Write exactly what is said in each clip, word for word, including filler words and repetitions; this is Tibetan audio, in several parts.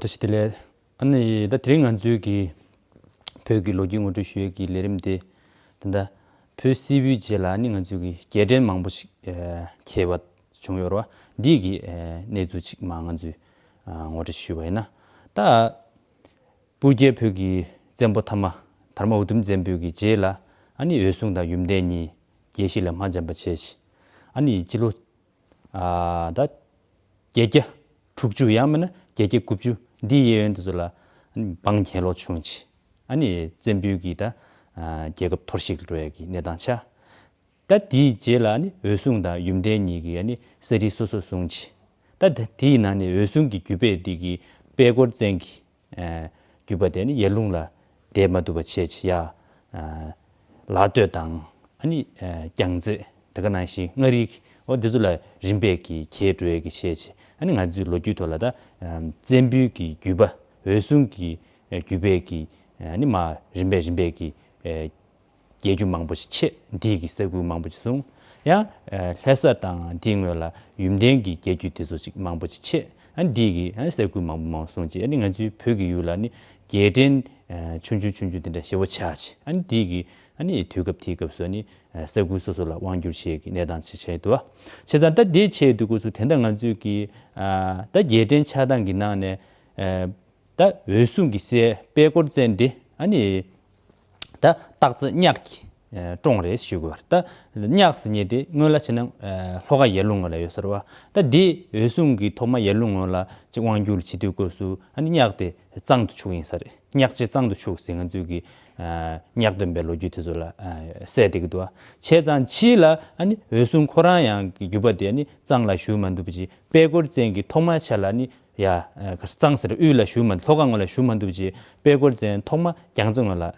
བཀྲ་ཤིས་བདེ་ལེགས། ཨ་ནི་ད་དེ་རིང་ང་ཚོའི་གི་བོད་ཀྱི་ལོ་རྒྱུས་ངོ་སྤྲོད་ཞུ་ཡས་ཀྱི་ལས་རིམ་དེ། ད་ལྟ་བོད་སིལ་བུའི་རྗེས་ལ་ཨ་ནི་ང་ཚོའི་གི་རྒྱལ་ཕྲན་མང་པོ་ཞིག་ཨ་གྱེས་པ་བྱུང་ཡོད་རེད་བ། འདིའི་གི་ཨ་གནས་ཚུལ་ཅིག་མར་ང་ཚོས་ཨ་ངོ་སྤྲོད་ཞུས་པ་ཡིན་ན། ད་སྤུ་རྒྱལ་བོད་ཀྱི་བཙན་པོ་ཐ་མ་དྷརྨ་ཨུ་དུམ་བཙན་པོའི་གི་རྗེས་ལ་ཨ་ནི་འོད་སྲུང་དང་ཡུམ་བརྟན་གཉིས་རྒྱལ་སྲིད་ལ་དམག་འཇམ་པ་བྱས་ཤིང་། ཨ་ནི་སྤྱི་ལོ་ཨ་ད་བརྒྱད་བརྒྱ་དྲུག་ཅུ་ཡང་མིན་ན་བརྒྱད་བརྒྱ་དགུ་བཅུ་འདིའི་གཡས་གཡོན་དེ་ཚོ་ལ་འབངས་གྱེན་ལོག་བྱུང་ཆེ། ཨ་ནི་བཙན་པོའི་གི་ད་ཨ་རྒྱལ་ཁབ་འཐོར་ཞིག་འགྲོ་ཡ་གི་གནས་སྟངས་ཆགས། ད་དེའི་རྗེས་ལ་ཨ་ནི་འོད་སྲུང་དང་ཡུམ་བརྟན་གཉིས་ཀྱིས་ཨ་ནི་ས་རིས་སོ་སོ་བཟུང་ཆེ། ད་དེ་དེའི་ནང་ནས་འོད་སྲུང་གི་རྒྱུད་པས་འདི་གི་པད་ཀོར་བཙན་གྱི་ཨ་རྒྱུད་པ་དེ་ནི་ཡར་ཀླུང་ལ་བསྡད་མ་ཐུབ་པ་བྱས་ཆེ་ཡ། ཨ་ལ་སྟོད་དང་ཨ་ནི་ཨ་རྒྱལ་རྩེ། དེ་ག་ནང་བཞིན་མངའ་རིས་ཀྱི་འོ་འདི་ཚོ་ལ་རིམ་པས་ཀྱི་གྱེས་འགྲོ་ཡས་ཀྱི་བྱས་ཆེ། ཨ་ནི་ང་ཚོའི་ལོ་རྒྱུས་ཐོག་ལ་ད་ཨ་བཙན་པོའི་གི་རྒྱུད་པ་འོད་སྲུང་གི་ཨ་རྒྱུད་པས་ཀྱི་ཨ་ནི་མར་རིམ་པས་རིམ་པས་ཀྱི་ཨ་རྒྱལ་རྒྱུད་མང་པོ་ཞིག་ཆད། འདི་གི་ས་ཁུལ་མང་པོ་ཞིག་བཟུང་། ཡང་ཨ་ལྷ་ས་དང་དེའི་ངོས་ལ་ཡུམ་བརྟན་གྱི་རྒྱལ་རྒྱུད་དེ་ཚོ་ཞིག་མང་པོ་ཞིག་ཆད། ཨ་ནི་འདི་གི་ཨ་ནི་ས་ཁུལ་མང་པོ་མང་པོ་བཟུང་རྗེས་ཨ་ནི་ང་ཚོའི་བོད་ཀྱི་ཡུལ་ལ་ནི་རྒྱལ་ཕྲན་ཨ་ཆུང་ཆུང་ཆུང་ཆུང་དེ་འདྲ་ཞེ་པོ་ཆགས་ཆེ། ཨ་ནི་འདི་གི་ཨ་ནི་དུས་སྐབས་དེའི་སྐབས་སུ་ཨ་ནི་ཨ་ས་ཁུལ་སོ་སོ་ལ་དབང་བསྒྱུར་བྱེད་ཀྱི་གནས་སྟངས་ཆེ་ཆེ་འདུག་བ། བྱས་ཙང་ད་དེ་ཆེ་དུས་སྐབས་སུ་དེ་འདྲ་ང་ཚོའི་གི་ཨ་ད་རྒྱལ་ཕྲན་ཆགས་སྟངས་ཀྱི་ནང་ནས་ཨ་ད་འོད་སྲུང་གི་སྲས་པད་ཀོར་བཙན་དེ་ཨ་ནི་ད་སྟག་རྩེ་གཉགས་ཀྱི་ཨ་བཀྲོངས་རེད་ཞུ་དགོས་པ་རེད། ད་གཉགས་ཟེར་མཁན་དེ་སྔོན་ལ་བྱས་ན་ཨ་ལྷོ་ཁ་ཡར་ཀླུང་ངོས་ལ་ཡོད་ས་རེད་བ། ད་དེ་འོད་སྲུང་གིས་ཐོག་མ་ཡར་ཀླུང་ངོས་ལ་ཅིག་དབང་བསྒྱུར་བྱེད་དུས་སྐབས་སུ་ཨ་ནི་གཉགས་དེ་གཙང་དུ་ཆུག་ཡིན་ས་རེད། གཉགས་ཅིག་གཙང་དུ་ཆུག་ཟེར་ང་ཚོའི་གི་ཨ་གཉགས་སྟོན་པའི་ལོ་རྒྱུས་དེ་ཚོ་ལ་ཨ་གསལ་བསྡད་ཀྱི་འདུག་བ། བྱས་ཙང་ཕྱིས་ལ་ཨ་ནི་འོད་སྲུང་ཁོ་རང་ཡང་གི་རྒྱུད་པ་དེ་ཨ་ནི་གཙང་ལ་ཞུགས་མ་ཐུབ་པ་ཅིག་པད་ཀོར་བཙན་གྱིས་ཐོག་མ་ཆ་ལ་ཨ་ནི་ཡ་ཨ་གཙང་ཟེར་དབུས་ལ་ཞུགས་མ་ལྷོ་ཁ་ངོས་ལ་ཞུགས་མ་ཐུབ་ཅེས་པད་ཀོར་བཙན་ཐོག་མ་རྒྱལ་རྩེ་ངོས་ལ་ཨ་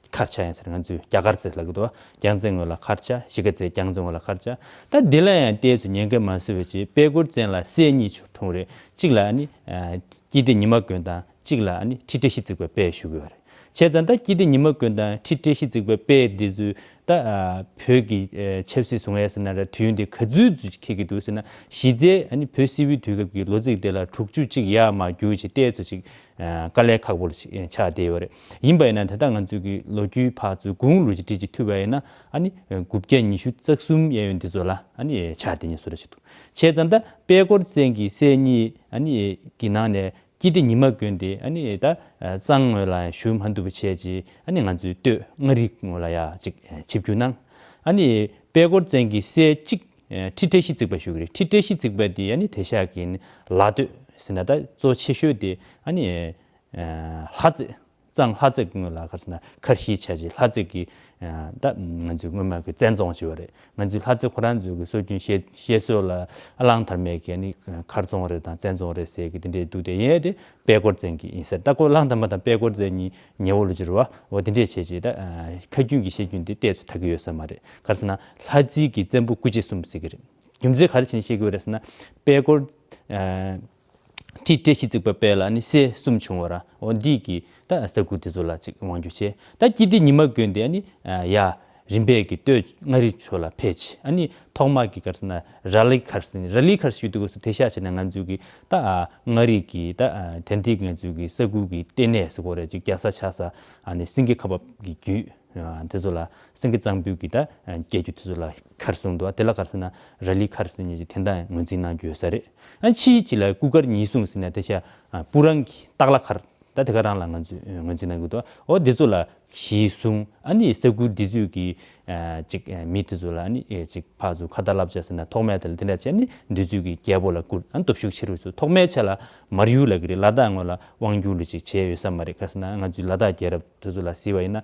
མཁར་ཆགས་ཡིན་ཟེར། ང་ཚོས་རྒྱ་གར་རྩེ་ལབ་ཀྱི་འདུག་རྒྱལ་རྩེ་ངོས་ལ་མཁར་ཆགས། གཞིས་ཀ་རྩེ་རྒྱལ་རྩེ་ངོས་ལ་མཁར་ཆགས། ད་འདི་ལ་ཡང་ཏོག་ཙམ་ཉེན་ཁ་མ་བཟོད་པ་ཅིག་པད་ཀོར་བཙན་ལ་སྲས་གཉིས་བྱུང་འཁྲུངས་རེད། གཅིག་ལ་ཨ་ནི་ཨ་སྐྱིད་ལྡེ་ཉི་མ་མགོན་དང་གཅིག་ལ་ཨ་ནི་ཁྲི་བཀྲ་ཤིས་བརྩེགས་པ་དཔལ་ཞུ་གི་ཡོད་རེད། བྱས་ཙང་ད་སྐྱིད་ལྡེ་ཉི་མ་མགོན་དང་ཁྲི་བཀྲ་ཤིས་བརྩེགས་པ་དཔལ་འདི་ཚོས་ད་ཨ་བོད་ཀྱི་ཨ་ཆབ་སྲིད་བཟུང་ཡས་ཟེར་ན་ར་དུས་ཡུན་དེ་ག་ཚོད་ཚོད་ཅིག་འཁེལ་གྱི་འདུག་ཟེར་ན། གཞི་རྩའི་ཨ་ནི་བོད་སིལ་བུའི་དུས་སྐབས་ཀྱི་ལོ་ཚིགས་དེ་ལ་དྲུག་ཅུ་གཅིག་ཡར་མར་བསྒྱུར་ཅིག་ཏོག་ཙམ་ཅིག་ཨ་དཀའ་ལས་ཁག་པོ་ཅིག་ཆགས་བསྡད་ཡོད་རེད། ཡིན་པ་ཡིན་ན་ད་ལྟ་ང་ཚོས་ཀྱི་ལོ་རྒྱུས་ཕར་ཚུར་དགུང་ལོ་ཅིག་བྲིས་ཅིག་ཐུབ་པ་ཡིན་ན་ཨ་ནི་དགུ་བརྒྱ་ཉི་ཤུ་རྩ་གསུམ་གཡས་གཡོན་འདི་ཚོ་ལ་ཨ་ནི་ཆགས་བསྡད་ཉེན་བཟོ་འདྲ་ཅིག་འདུག་བྱས་ཙང་ད་དཔལ་ཀོར་བཙན་གྱི་སྲས་གཉིས་ཨ་ནི་གི་ནང་ནས་སྐྱིད་ལྡེ་ཉི་མ་མགོན་དེ་ཨ་ནི་ད་གཙང་ངོས་ལ་ཞུགས་མ་ཐུབ་པ་བྱས་རྗེས་ཨ་ནི་ང་ཚོའི་སྟོད་མངའ་རིས་ངོས་ལ་ཡ་ཅིག་ཆིབས་བསྒྱུར་གནང་། ཨ་ནི་དཔལ་ཀོར་བཙན་གྱི་སྲས་གཅིག་ཁྲི་བཀྲ་ཤིས་བརྩེགས་པ་ཞུ་གི་རེད། ཁྲི་བཀྲ་ཤིས་བརྩེགས་པ་དེ་ཨ་ནི་དེང་སང་གི་ལ་སྟོད་ཟེར་ན་ད་གཙོ་ཆེ་ཤོས་དེ་ཨ་ནི་ལྷ་རྩེ། གཙང་ལྷ་རྩེ་གི་ངོས་ལ་ག་རེ་ཟེར་ན་མཁར་ཤུལ་ཆགས་ཀྱི་ལྷ་རྩེ་གི་ད་ང་ཚོའི་སྔོན་མ་གི་བཙན་རྫོང་ཅིག་ཡོད་རེད། ང་ཚོའི་ལྷ་རྩེ་ཁོ་རང་ཚོའི་གི་སྲོལ་རྒྱུན་བཤད་བཤད་སྲོལ་ལ་གླང་དར་མས་གི་ནི་མཁར་རྫོང་རེད་དང་བཙན་རྫོང་རེད་ཟེར་གི་དེ་འདྲས་འདུག་དེ་ཡིན་དེ་དཔལ་ཀོར་བཙན་གྱི་ཡིན་ཟེར། ད་ཁོ་གླང་དར་མ་དང་དཔལ་ཀོར་བཙན་གཉིས་ཉེ་བོ་ལོ་ཅིག་རེད་བ། འོ་དེ་འདྲས་བྱས་རྗེས་ད་ཁ་རྒྱུན་གྱི་བཤད་རྒྱུན་དེ་ཏོག་ཙམ་དར་གྱི་ཡོད་ས་མ་རེད། ག་རེ་ཟེར་ན་ལྷ་རྩེ་གི་བཙན་པོ་སྐུ་མཆེད་གསུམ་ཟེར་གི་རེད། རྒྱུ་མཚན་ག་རེ་བྱས་ནས་བཤད་ཀྱི་ཡོད་རེད་ཟེར་ན་དཔལ་ཀོར་ཁྲི་བཀྲ་ཤིས་བརྩེགས་པ་དཔལ་ལ་ནི་སྲས་གསུམ་བྱུང་བ་ར། འོ་འདི་གི་ད་ས་ཁུལ་དེ་ཚོ་ལ་ཅིག་དབང་བསྒྱུར་བྱས། ད་སྐྱིད་ལྡེ་ཉི་མ་མགོན་དེ་ནི་ཡ་རིམ་པས་ཀྱི་སྟོད་མངའ་རིས་ཕྱོགས་ལ་ཕེབས་བྱས། ཨ་ནི་ཐོག་མ་གི་ག་རེ་ཟེར་ན་ར་ལི་མཁར་ཟེར། ར་ལི་མཁར་ཞུ་དུས་སྐབས་སུ་དེང་སང་བྱས་ན་ང་ཚོའི་གི་ད་མངའ་རིས་ཀྱི་ད་དེང་དུས་ང་ཚོའི་གི་ས་ཁུལ་གྱི་ལྟེ་གནས་ཟེར་དགོས་རེད། ཅིག་རྒྱལ་ས་ཆགས་ས་ཨ་ནི་སེང་གེ་ཁ་འབབ་ཀྱི་རྒྱུད་དེ་ཚོ་ལ་སེང་གེ་གཙང་པོའི་གི་ད་སྐྱེ་རྒྱུད་དེ་ཚོ་ལ་མཁར་གསུངས་འདུག་དེ་ལ་ག་རེ་ཟེར་ན་ར་ལི་མཁར་ཟེར་མཁན་ཅིག་དེ་འདྲ་ངོས་འཛིན་གནང་རྒྱུ་ཡོད་ས་རེད། ཨ་ཕྱིའི་ཅིག་ལ་སྐུ་མཁར་ཉི་སྲུང་ཟེར་ན་དེང་སང་སྤུ་རང་གི་སྟག་ལྷ་མཁར་ད་དེ་ག་རང་ལ་ང་ཚོས་ངོས་འཛིན་གནང་གི་འདུག་འོ་འདི་ཚོ་ལ་གཞི་བཟུང་ཨ་ནི་ས་ཁུལ་འདི་ཚོའི་གི་ཅིག་མི་དེ་ཚོ་ལ་ཨ་ནི་ཅིག་ཕར་ཚུར་ཁ་ཏ་ལབ་བྱ་ཟེར་ན་ཐོག་མའི་དེ་ལ་དེ་འདྲ་བྱས་ནས་འདི་ཚོའི་གི་རྒྱལ་པོ་ལ་བཀུར། ཨ་ནི་སྟོབས་ཤུགས་ཆེ་རུ་ཚུར་ཐོག་མའི་ཆ་ལ་མར་ཡུལ་ལ་གི་རེད། ལ་དྭགས་ངོས་ལ་དབང་བསྒྱུར་ལ་ཅིག་བྱས་ཡོད་ས་མ་རེད། ག་རེ་ཟེར་ན་ང་ཚོའི་ལ་དྭགས་རྒྱལ་རབས་དེ་ཚོ་ལ་གཟིགས་པ་ཡིན་ན་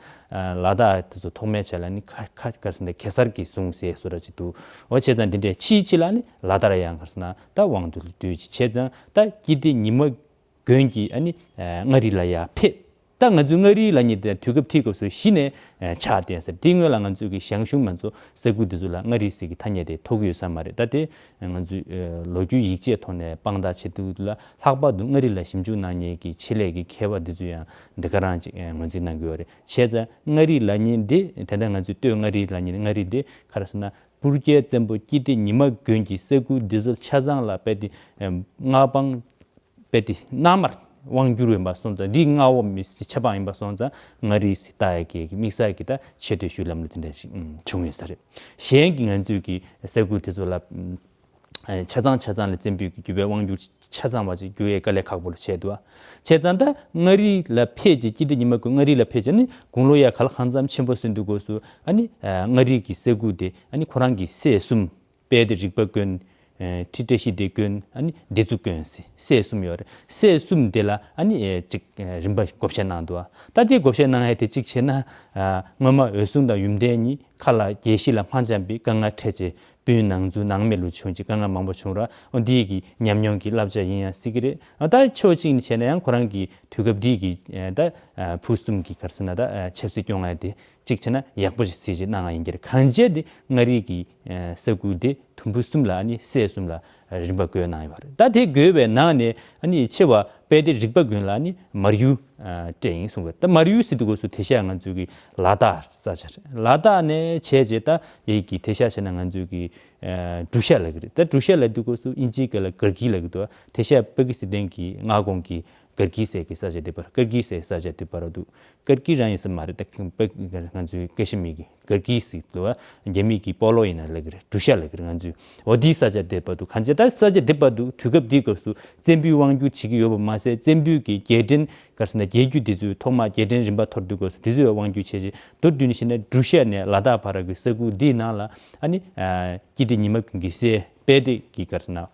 ལ་དྭགས་དེ་ཚོ་ཐོག་མའི་ཆ་ལ་ནི་ཁ་ཁ་ག་རེ་ཟེར་ན་གེ་སར་གྱིས་བཟུང་ཟེར་བཟོ་འདྲ་ཅིག་འདུག་འོ་བྱས་ཙང་འདི་འདྲའི་ཕྱིའི་ཕྱི་ལ་ནི་ལ་དྭགས་ཡང་ག་རེ་ཟེར་ན་ད་དབང་དུ་བསྡུས་ཅིག་བྱས་ཙང་ད་སྐྱིད་ལྡེ་ཉི་མ་མགོན་གྱིས་ཨ་ནི་མངའ་རིས་ལ་ཡར་ཕེབས། ད་ང་ཚོའི་མངའ་རིས་ལབ་མཁན་དེ་དུས་སྐབས་དེའི་སྐབས་སུ་གཞི་ནས་ཆགས་བསྡད་ཟེར། དེའི་སྔོན་ལ་ང་ཚོའི་གི་ཞང་ཞུང་མན་ཚོ་ས་ཁུལ་དེ་ཚོ་ལ་མངའ་རིས་ཟེར་གི་ཐ་སྙད་དེ་ཐོགས་ཀྱི་ཡོད་ས་མ་རེད། ད་དེ་ང་ཚོའི་ལོ་རྒྱུས་ཡིག་ཆའི་ཐོག་ནས་དཔང་རྟགས་བྱེད་དུས་ལ་ལྷག་པར་དུ་མངའ་རིས་ལ་ཞིབ་འཇུག་གནང་མཁན་གྱི་ཆེད་ལས་ཀྱི་མཁས་པ་དེ་ཚོས་ཡང་འདི་ག་རང་ཅིག་ངོས་འཛིན་གནང་གི་ཡོད་རེད། བྱས་ཙང་མངའ་རིས་ལབ་མཁན་འདི་དེ་འདྲ་ང་ཚོའི་སྟོད་མངའ་རིས་ལབ་མཁན་མངའ་རིས་འདི་ག་རེ་ཟེར་ན་སྤུ་རྒྱལ་བཙན་པོ་སྐྱིད་ལྡེ་ཉི་མ་མགོན་གྱི་ས་ཁུལ་འདི་ཚོ་ཆ་ཚང་ལ་རྦད་དེ་མངའ་འབངས་རྦད་དེ་མནའ་མར་ དབང་བསྒྱུར་ཡིན་པ་སོང་ཙང་འདི་མངའ་འོག་མི་སེར་ཆབ་འབངས་ཡིན་པ་སོང་ཙང་མངའ་རིས་ཟེར་བཏགས་ཡ་གི་དམིགས་བསལ་གྱི་ད་ཆེ་བསྟོད་ཞུ་ལམ་ལུགས་དེ་འདྲ་ཞིག་ཨུམ་བྱུང་ཡོད་ས་རེད། གཞན་གྱི་ང་ཚོའི་གི་ས་ཁུལ་དེ་ཚོ་ལ་ཨུམ་ཆ་ཚང་ཆ་ཚང་ལ་བཙན་པོའི་གི་རྒྱུད་པའི་དབང་བསྒྱུར་ཆ་ཚང་བ་ཅིག་རྒྱུ་ཡས་དཀའ་ལས་ཁག་པོ་ལ་བྱས་འདུག་ཨ། བྱས་ཙང་ད་མངའ་རིས་ལ་ཕེབས་རྗེས་སྐྱིད་ལྡེ་ཉི་མ་ཀུན་མངའ་རིས་ལ་ཕེབས་རྗེས་ནི་དགུང་ལོ་ཡ་ག་ལ་གང་འཚམ་ཆེན་པོ་སོན་དུས་སྐབས་སུ་ཨ་ནི་ཨ་མངའ་རིས་ཀྱི་ས་ཁུལ་དེ་ཨ་ནི་ཁོ་རང་གི་སྲས་གསུམ། དཔལ་ལྡེ་རིག་པ་དགོན། ཨེ་ཁྲི་བཀྲ་ཤིས་ལྡེ་དགོན། ཨ་ནི་ལྡེ་གཙུག་དགོན་ཟེར་སྲས་གསུམ་ཡོད་རེད། སྲས་གསུམ་དེ་ལ་ཨ་ནི་ཨེ་གཅིག་ཨེ་རིམ་པ་བགོ་བཤའ་གནང་འདུག་ཨ། ད་དེ་བགོ་བཤའ་གནང་ཡ་དེ་གཅིག་བྱས་ན་ཨ་སྔོན་མ་འོད་སྲུང་དང་ཡུམ་བརྟན་གཉིས་མཁའ་ལ་རྒྱལ་བཞི་ལ་དམག་འཁྲུག་པའི་དཀའ་ངལ་འཕྲད་རྗེས་སྤུན་ནང་འཛུལ་ནང་མེད་ལུགས་བྱུང་རྗེས་དཀའ་ངལ་མང་པོ་བྱུང་ར། འོ་འདི་གི་ཉམས་མྱོང་གི་བསླབ་བྱ་ཡིན་ཡང་སྲིད་ཀྱི་རེད། ཨ་ད་ཕྱོགས་གཅིག་ནས་བྱས་ན་ཡང་ཁོ་རང་གི་དུས་སྐབས་འདི་གི་ཨེ་ད་ཨ་ཕུགས་གསུམ་གྱི་ག་རེ་ཟེར་ན་ད་ཨ་ཆབ་སྲིད་སྐྱོང་ཡ་དེ་གཅིག་བྱས་ན་ཡག་པོ་ཞིག་ཟེར་ཅིག་གནང་ཡ་ཡིན་གྱི་རེད། གང་བྱས་དེ་མངའ་རིས་ཀྱི་ཨེ་ས་ཁུལ་དེ་དུམ་བུ་གསུམ་ལ་ཨ་ནི་སྲས་གསུམ་ལ་རིམ་པ་བགོས་གནང་ཡོད་རེད། ད་དེ་བགོས་པའི་ནང་ནས་ཨ་ནི་ཆེ་བ་དཔལ་ལྡེ་རིག་པ་དགོན་ལ་ཨ་ནི་མར་ཡུལ་ཨ་སྤྲད་ཡིན་གསུངས་པ་རེད། ད་མར་ཡུལ་ཟེར་དུས་སྐབས་སུ་དེ་ཤ་ང་ཚོའི་གི་ལ་དྭགས་ས་ཆ་རེད། ལ་དྭགས་ནས་བྱས་རྗེས་ད་ཡིག་གི་དེ་ཤ་བྱས་ན་ང་ཚོའི་གི་ཨ་འབྲུག་ཤ་ལབ་ཀྱི་རེད། ད་འབྲུག་ཤ་ལབ་དུས་སྐབས་སུ་དབྱིན་ཇིའི་སྐད་ལ་གར་གི་ལབ་ཀྱི་འདུག་དེ་ཤ་པ་ཀི་སི་ཐན་གྱི་མངའ་ཁོངས་ཀྱི་གར་གི་ཟེར་གྱི་ས་ཆ་དེ་བར་གར་གི་ཟེར་ས་ཆ་དེ་བར་འདུག་གར་གི་རང་ཡིན་ས་མ་རེད། ད་ཁྱིམ་པ་ང་ཚོའི་ཀ་ཤི་མིར་གྱི་གར་གི་ཟེར་ལ་རྒྱ་མི་གི་སྤོ་ལོ་ཡིན་ན་ལབ་ཀྱི་རེད། འབྲུག་ཤ་ལབ་ཀྱི་རེད། ང་ཚོའི་འོ་དེའི་ས་ཆ་དེ་བར་འདུག་གང་བྱས་ད་ས་ཆ་དེ་བར་འདུག་དུས་སྐབས་དེའི་སྐབས་སུ་བཙན་པོའི་དབང་བསྒྱུར་བྱེད་ཀྱི་ཡོད་པ་མ་ཟད་བཙན་པོའི་གི་རྒྱལ་ཕྲན་ག་རེ་ཟེར་ན་རྒྱལ་རྒྱུད་དེ་ཚོའི་ཐོག་མ་རྒྱལ་ཕྲན་རིམ་པ་མཐོར་འདུག་སྐབས་སུ་དེ་ཚོའི་དབང་བསྒྱུར་བྱས་རྗེས་མདོར་བསྡུས་ནས་བཤད་ན་འབྲུག་ཤ་ནས་ལ་དྭགས་བར་གྱི་ས་ཁུལ་འདིའི་ནང་ལ་ཨ་ནི་ཨ་སྐྱིད་ལྡེ་ཉི་མ་ཀུན་གྱི་སྲས་དཔལ་ལྡེ་གི་ག་རེ་ཟེར་ན་ཨ་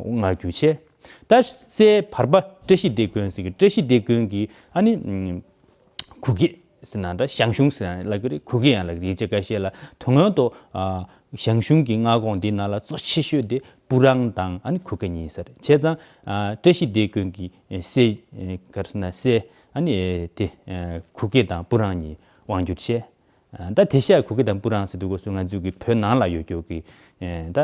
མངའ་བསྒྱུར་བྱས། ད་སྲས་བར་པ་བཀྲ་ཤིས་ལྡེ་དགོན་ཟེར་གི་བཀྲ་ཤིས་ལྡེ་དགོན་གྱི་ཨ་ནི་ཨུམ་གུ་གེ་ཟེར་ན་འདྲ་ཞང་ཞུང་ཟེར་ཡང་ལབ་གི་རེད། གུ་གེ་ཡང་ལབ་གི་རེད། ཡིག་ཆ་ཁ་ཤས་ལ་དོན་ངོ་མ་ཨ་ཞང་ཞུང་གི་མངའ་ཁོངས་འདི་ནང་ལ་གཙོ་ཆེ་ཤོས་དེ་སྤུ་རང་དང་ཨ་ནི་གུ་གེ་གཉིས་ཟེར་བྱས་ཙང་ཨ་བཀྲ་ཤིས་ལྡེ་དགོན་གྱི་སྲས་ག་རེ་ཟེར་ན་སྲས་ཨ་ནི་དེ་གུ་གེ་དང་སྤུ་རང་གཉིས་དབང་བསྒྱུར་བྱས། ད་དེ་ཤ་གུ་གེ་དང་སྤུ་རང་ཟེར་དུས་སྐབས་སུ་ང་ཚོའི་གི་བོད་ནང་ལ་ཡོད་རྒྱུ་གི་ད་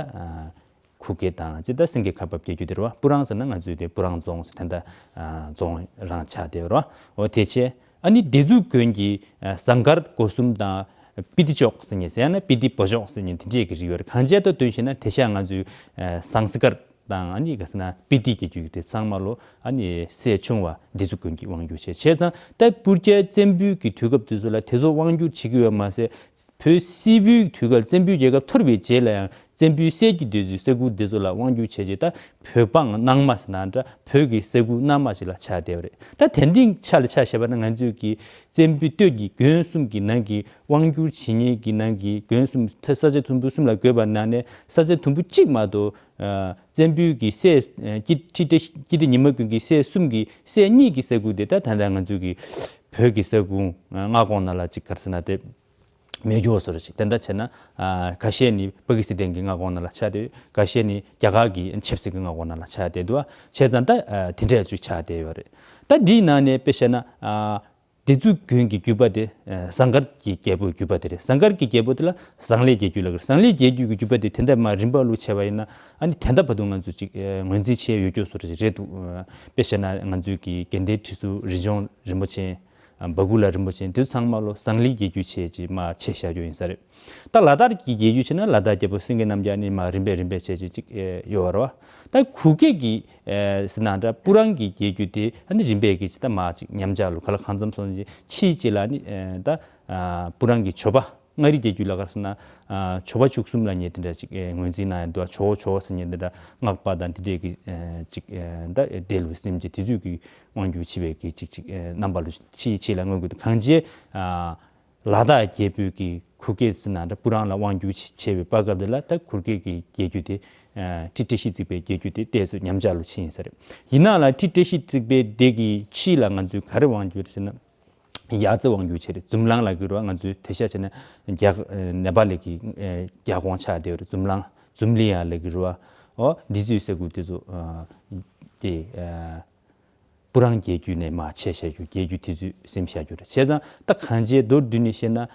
གུ་གེ་དང་ཅི་ད་སེང་གེ་ཁ་འབབ་རྒྱལ་རྒྱུད་དེ་རེད་བ། སྤུ་རང་ཟེར་ན་ང་ཚོའི་དེ་སྤུ་རང་རྫོང་ཟེར་དེ་འདྲ་རྫོང་རང་ཆགས་དེ་རེད་བ། འོ་དེ་བྱས་ཨ་ནི་ལྡེ་གཙུག་དགོན་གྱི་ཟངས་དཀར་སྒོ་གསུམ་དང་སྤི་ཏི་ལྕོག་ཟེར་མཁན་ཟེར་ཡང་ན་སྤི་ཏི་བོ་ལྕོག་ཟེར་མཁན་དེ་འདྲས་ཀྱི་རིགས་ཡོད་རེད། གང་བྱས་ད་དོན་བྱས་ན་དེ་ཤ་ང་ཚོའི་ཟངས་དཀར་དང་ཨ་ནི་ག་ཟེར་ན་སྤི་ཏི་རྒྱལ་རྒྱུད་དེ་ཚང་མ་ལོ་ཨ་ནི་སྲས་ཆུང་བ་ལྡེ་གཙུག་དགོན་གྱི་དབང་བསྒྱུར་བྱས། བྱས་ཙང་ད་སྤུར་རྒྱལ་བཙན་པོའི་གི་དུས་སྐབས་དེ་ཚོ་ལ་དེ་ཚོ་དབང་བསྒྱུར་བྱེད་ཀྱི་ཡོད་མ་ཟད་བོད་སིལ་བུའི་དུས་སྐབས་བཙན་པོའི་རྒྱལ་ཁབ་འཐོར་བའི་རྗེས་ལ་ཡང་བཙན་པོའི་སྲས་ཀྱི་སྡེ་ཚོའི་ས་ཁུལ་དེ་ཚོ་ལ་དབང་བསྒྱུར་བྱས་རྗེས་ད་བོད་འབངས་ནང་མ་ཟེར་ན་འདྲ་བོད་ཀྱི་ས་ཁུལ་ནང་མ་ཞིག་ལ་ཆགས་བསྡད་པ་རེད། ད་དེ་འདི་ཆ་ལ་ཆ་བཞག་པ་ན་ང་ཚོའི་གི་བཙན་པོའི་སྟོད་ཀྱི་དགོན་གསུམ་གྱི་ནང་གི་དབང་བསྒྱུར་བྱེད་མཁན་གྱི་ནང་གི་དགོན་གསུམ་ས་ཆ་དུམ་བུ་གསུམ་ལ་བགོས་པ་ནང་ནས་ས་ཆ་དུམ་བུ་གཅིག་མ་གཏོགས། ཨ་བཙན་པོའི་གི་སྲས་ཨ་སྐྱིད་ཁྲི་བཀྲ་ཤིས་སྐྱིད་ལྡེ་ཉི་མ་ཀུན་གྱི་སྲས་གསུམ་གྱི་སྲས་གཉིས་ཀྱི་ས་ཁུལ་དེ་ད་ད་ལྟ་ང་ཚོའི་གི་བོད་ཀྱི་ས་ཁུལ་མངའ་ཁོངས་ནང་ལ་ཅིག་ག་རེ་ཟེར་ན་དེ་མེད་རྒྱུ་བཟོ་འདྲ་ཅིག་དེ་འདྲ་བྱས་ན་ཨ་ཁ་ཤས་ནི་པ་ཀི་སི་ཐན་གྱི་མངའ་ཁོངས་ནང་ལ་ཆགས་བསྡད་ཡོད། ཁ་ཤས་ནི་རྒྱ་གར་གྱི་ཆབ་སྲིད་ཀྱི་མངའ་ཁོངས་ནང་ལ་ཆགས་བསྡད་འདུག་བ། བྱས་ཙང་ད་ཨ་དེ་འདྲས་ཅིག་ཆགས་བསྡད་ཡོད་རེད། ད་འདིའི་ནང་ནས་དཔེ་བཤད་ན་ཨ། ལྡེ་གཙུག་དགོན་གྱི་རྒྱུད་པ་དེ་ཨ་ཟངས་དཀར་གྱི་རྒྱལ་པོའི་རྒྱུད་པ་དེ་རེད། ཟངས་དཀར་གྱི་རྒྱལ་པོ་དེ་ལ་ཟངས་ལེགས་རྒྱལ་རྒྱུད་ལབ་ཀྱི་རེད། ཟངས་ལེགས་རྒྱལ་རྒྱུད་ཀྱི་རྒྱུད་པ་དེ་དེ་འདྲ་མར་རིམ་པ་ལུགས་བྱས་པ་ཡིན་ན་ཨ་ནི་དེ་འདྲ་བར་དུ་ང་ཚོ་ཅིག་ཨ་ངོས་འཛིན་བྱས་ཡོད་རྒྱུ་བཟོ་འདྲ་ཅིག་རེད་འདུག་ཨ་དཔེ་བཤད་ན་ང་ཚོའི་གི་དགེ་ལྡན་ཁྲི་ཟུར་རི་ལྗོངས་རིན་པོ་ཆེ་ཨ་བ་ཀུ་ལ་རིན་པོ་ཆེ་དེ་ཚོ་ཚང་མ་ལོ་ཟངས་ལེགས་རྒྱལ་རྒྱུད་བྱས་ཅིག་མར་ཆེ་བཞག་རྒྱུ་ཡིན་ས་རེད། ད་ལ་དྭགས་ཀྱི་རྒྱལ་རྒྱུད་བྱས་ན་ལ་དྭགས་རྒྱལ་པོ་སེང་གེ་རྣམ་རྒྱལ་ནི་མར་རིམ་པས་རིམ་པས་བྱས་ཅིག་ཅིག་ཨེ་ཡོད་རེད་བ། ད་གུ་གེ་གི་ཨེ་ཟེར་ན་འདྲ་སྤུ་རང་གི་རྒྱལ་རྒྱུད་དེ་ཨ་ནི་རིམ་པས་ཀྱི་ཅིག་ད་མར་ཅིག་ཉམས་ཆག་ལུགས་ག་ལ་གང་འཚམ་སོང་ཅིག་ཕྱིའི་ཅིག་ལ་ནི་ཨེ་ད་ཨ་སྤུ་རང་གི་ཇོ་པ་མངའ་རིས་རྒྱལ་རྒྱུད་ལ་ག་རེ་ཟེར་ན་ཨ་ཇོ་པ་བཅུ་གསུམ་ལབ་མཁན་དེ་འདྲ་ཅིག་ཨེ་ངོས་འཛིན་གནང་ཡོད་འདུག་ཇོ་བོ་ཇོ་བོ་ཟེར་མཁན་དེ་འདྲ་སྔགས་པ་དང་དེ་འདྲས་ཀྱི་ཨེ་ཅིག་ཨེ་ད་ཨེ་དེ་ལུགས་སེམས་ཅན་དེ་ཚོས་ཀྱི་དབང་བསྒྱུར་བྱེད་པའི་གི་ཅིག་ཅིག་ཨེ་རྣམ་པ་ལུགས་ཕྱིའི་ཅིག་ལ་མངོན་དགོས་འདུག་གང་བྱས་ཨ། ལ་དྭགས་རྒྱལ་པོའི་གི་གུ་གེ་ཟེར་ན་འདྲ་སྤུ་རང་ལ་དབང་བསྒྱུར་བྱས་པའི་བར་སྐབས་དེ་ལ་ད་གུ་གེ་གི་རྒྱལ་རྒྱུད་དེ་ཨ་ཁྲི་བཀྲ་ཤིས་བརྩེགས་པའི་རྒྱལ་རྒྱུད་དེ་ཏོག་ཙམ་ཉམས་ཆག་ལུགས་ཕྱིན་ཡིན་ས་རེད། ཡིན་ནའང་ལ་ཁྲི་བཀྲ་ཤིས་བརྩེགས་པའི་སྡེ་གི་ཕྱིས་ལ་ང་ཚོས་ག་རེ་དབང་བསྒྱུར་ཟེར་ན་ཡ་རྩེ་དབང་བསྒྱུར་བྱས་རེད། འཛུམ་གླིང་ལབ་ཀྱི་རེད་བ། ང་ཚོའི་དེ་ཤ་བྱས་ན་རྒྱ་ནེ་པ་ལི་གི་ཨ་རྒྱ་ཁོངས་ཆགས་བསྡད་ཡོད་རེད། འཛུམ་གླིང་འཛུམ་གླིང་ཡ་ལབ་ཀྱི་རེད་བ། འོ་འདི་ཚོའི་ས་ཁུལ་དེ་ཚོ་ཨ་དེ་ཨ། སྤུ་རང་རྒྱལ་རྒྱུད་ནས་མར་ཆད་བཞག་རྒྱུ་རྒྱལ་རྒྱུད་དེ་ཚོས་ཟིན་བཞག་རྒྱུ་རེད། བྱས་ཙང་ད་གང་བྱས་མདོར་བསྡུས་ནས་བཤད་ན་ཨ་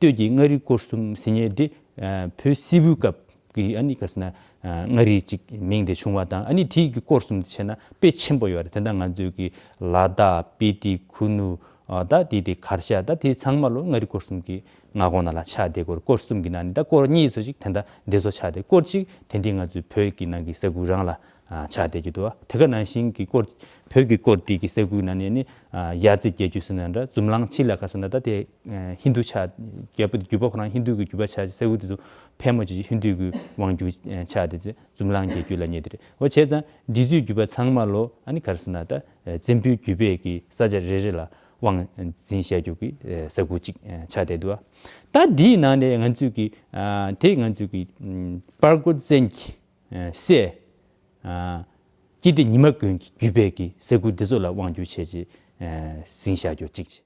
སྟོད་ཀྱི་མངའ་རིས་སྐོར་གསུམ་ཟེར་མཁན་འདི་ཨ་བོད་སིལ་བུའི་སྐབས་ཀྱི་ཨ་ནི་ག་རེ་ཟེར་ན་ཨ་མངའ་རིས་གཅིག་མིང་དེ་བྱུང་བ་དང་ཨ་ནི་དེའི་གི་སྐོར་གསུམ་དེ་བྱས་ན་དཔེ་ཆེན་པོ་ཡོད་རེད། དེ་འདྲ་ང་ཚོའི་གི་ལ་དྭགས་སྤི་ཏི་ཁུ་ནུ་ ཨ་ད་དེ་དེ་གར་ཤག་ད་དེ་ཚང་མ་ལོ་མངའ་རིས་སྐོར་གསུམ་གྱི་མངའ་ཁོངས་ནང་ལ་ཆགས་བསྡད། སྐོར་སྐོར་གསུམ་གྱི་ནང་ནས་ད་སྐོར་གཉིས་ཙམ་ཞིག་དེ་འདྲ་འདི་ཚོ་ཆགས་བསྡད། སྐོར་གཅིག་དེ་འདི་ང་ཚོའི་བོད་ཀྱི་ནང་གི་ས་ཁུལ་རང་ལ་ཨ་ཆགས་བསྡད་ཀྱི་འདུག་དེ་ག་ནང་བཞིན་གྱི་སྐོར་བོད་ཀྱི་སྐོར་དེ་གི་ས་ཁུལ་ནང་ནས་ནི་ཨ་ཡ་རྩེ་རྒྱལ་རྒྱུད་ཟེར་ན་འདྲ། འཛམ་གླིང་ཕྱི་ལ་ག་ཟེར་ན་ད་དེ་ཨ་ཧིན་རྡུ་ཆགས། རྒྱལ་པོ་དེ་རྒྱུད་པ་ཁོ་རང་ཧིན་རྡུ་གི་རྒྱུད་པ་ཆགས། ས་ཁུལ་དེ་ཚོ་ཕལ་མོ་ཆེ་ཧིན་རྡུ་གི་དབང་སྒྱུར་ཨ་ཆགས་བསྡད་ཚེ་འཛམ་གླིང་རྒྱལ་རྒྱུད་ལབ་མཁན་དེ་རེད། འོ་བྱས་ཙང་འདི་ཚོའི་རྒྱུད་པ་ཚང་མ་ལོ་ཨ་ནི་ག་རེ་ཟེར་ན་ད་ཨ་བཙན་པོའི་རྒྱུད་པའི་གི་ས་ཆ་རེ་རེ་ལ་དབང་འཛིན་བྱ་རྒྱུ་གི་ས་ཁུལ་གཅིག་ཆགས་བསྡད་འདུག་ད་འདིའི་ནང་ནས་ང་ཚོས་ཀྱི་དེ་ང་ཚོས་ཀྱི་པར་རྒོད་བཙན་གྱི་སྲས་སྐྱིད་ལྡེ་ཉི་མ་མགོན་གྱི་རྒྱུད་པའི་གི་ས་ཁུལ་འདི་ཚོ་ལ་དབང་སྒྱུར་བྱས་རྗེས་འཛིན་བྱ་རྒྱུ་གཅིག་